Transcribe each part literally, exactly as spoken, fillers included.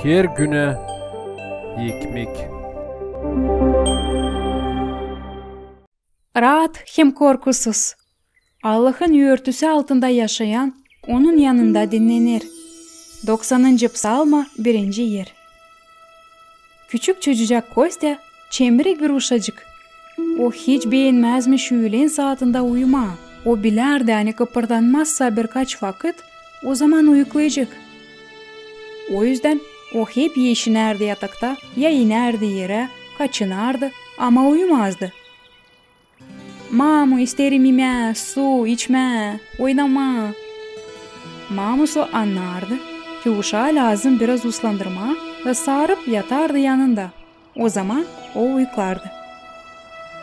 Her günä ekmek. Raat hem korkusuz. Allahın örtüsü altında yaşayan Onun yanında dinnener. Doksanıncı psalma, birinci er. Küçük çocucak Kostya çemrek bir uşacık. O hiç beenmäzmiş üülen saatında uyumaa. O bilärdi, ani kıpırdanmazsa birkaç vakıt, o zaman uyuklayacek. O üzdän o hep eşinärdi yatakta, ya inärdi erä, kaçınardı, ama uyumazdı. Mamu, isteerim imää, su içmää, oynamaa. Mamusu annardı, ki uşaa lääzım biraz uslandırmaa, da sarıp yatardı yanında. O zaman o uyuklardı.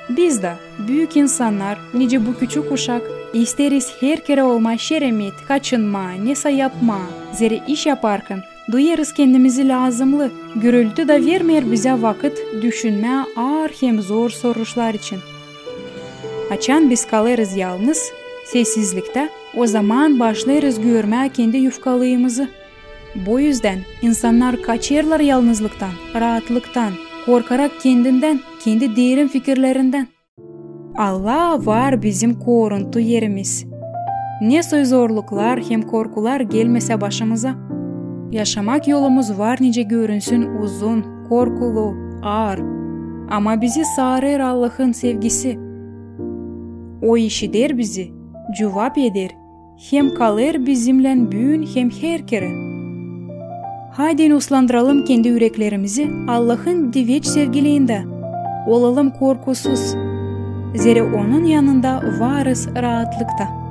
Biz dä, büük insannar, nicä bu küçük uşak, isteeriz herkerä olmaa şeremet, kaçınmaa, nesä yapmaa, zerä iş yaparkan duyêrız kendimizi lääzımlı. Gürültü dä vermeer bizä vakıt düşünmää aar hem zor soruşlar için. Açan biz kalêrız yalnız, sessizliktä, o zaman başlêêrız görmää kendi yufkalıımızı. Bu üzdän insannar kaçêrlar yalnızlıktan, raatlıktan, korkarak kendindän, kendi derin fikirlerindän. Allah var bizim koruntu erimiz. Ne soy zorluklar hem korkular gelmesä başımıza. Yaşamak yolumuz var nicä görünsün uzun, korkulu, aar. Ama bizi sarêr Allahın sevgisi. O işider bizi, cuvap eder hem kalêr bizimnän büün hem herkerä. Haydin uslandıralım kendi üreklerimizi Allahın diveç sevgiliindä. Olalım korkusuz, zerä Onun yanında varız raatlıkta.